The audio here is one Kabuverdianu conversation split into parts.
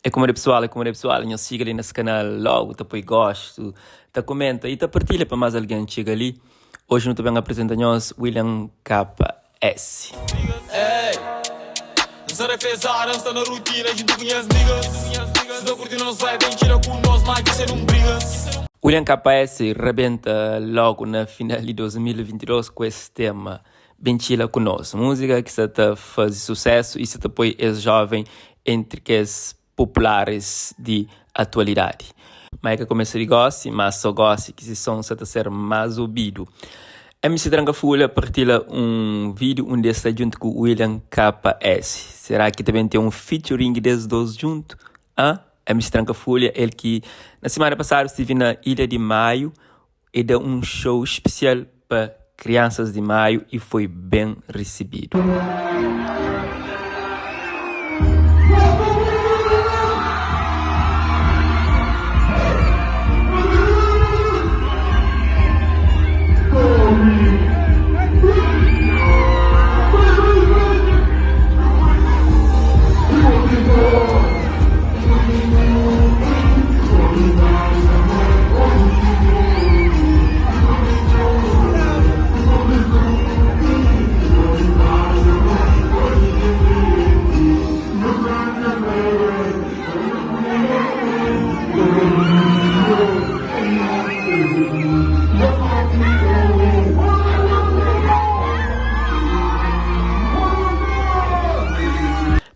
É kumode pesoal, é kumode pesoal, nhos txiga li nes kanal logu ta poi gostu, ta komenta y ta partilha pa más algen txiga li. Oji nu ta ben aprizenta nhos William KS. Ey, N sta refezada, N sta na rutina djuntu ku nhas niggas Si ta kurti nos vibe, ben txila ku nos, ma dja se nun brigas. William KS rabenta logu na final di 2022 ku es tema Ben txila ku nos, múzika ki sa ta faze susésu y sa ta poi es jóven entri kes popularis di atualidadi. Ma e ka kumesa di gósi, má sô gósi ki si son sa ta ser más obidu. MC Tranka Fulha partila un vídiu undi es sta djuntu ku William KS. Será ki ta ben ten un featuring des dos djuntu? Hã? MC Tranka Fulha, el ki na simana pasadu stivi na Ilha di Maio, E da un show spesial pa kriansas di Maio y foi ben risibidu.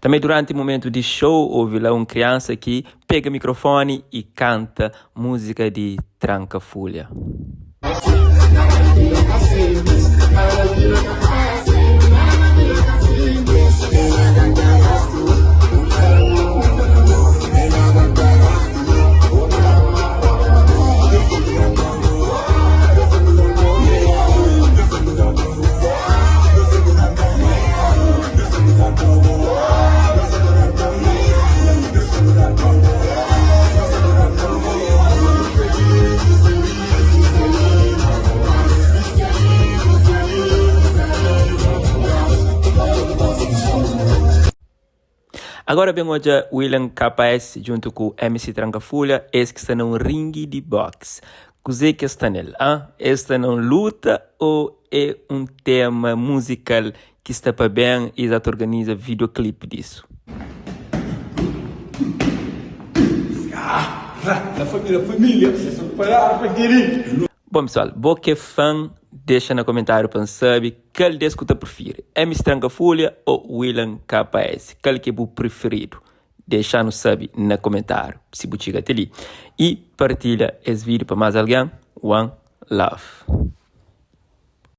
Tanbê duranti momentu di show ovi la un kriansa ki pega mikrofoni y kanta múzika di Tranka Fulha. Agora ben odja William KS djuntu ku MC Tranka Fulha, es ki sta na un ringi di box. Kuzê ki es sta nel? Hã? Es sta na un luta ô é un tema muzikal ki sta pa ben y es ta organiza videoclip disu? Bom pessoal, bo ke fan dexa na komentariu pa N sabe kal des ku ta prifiri, MC Tranka Fulha o William KS, kal ke bu prifiridu? Dexa-nu sabe na komentariu si bu txiga te li y partilha es video pa mas algen. One love.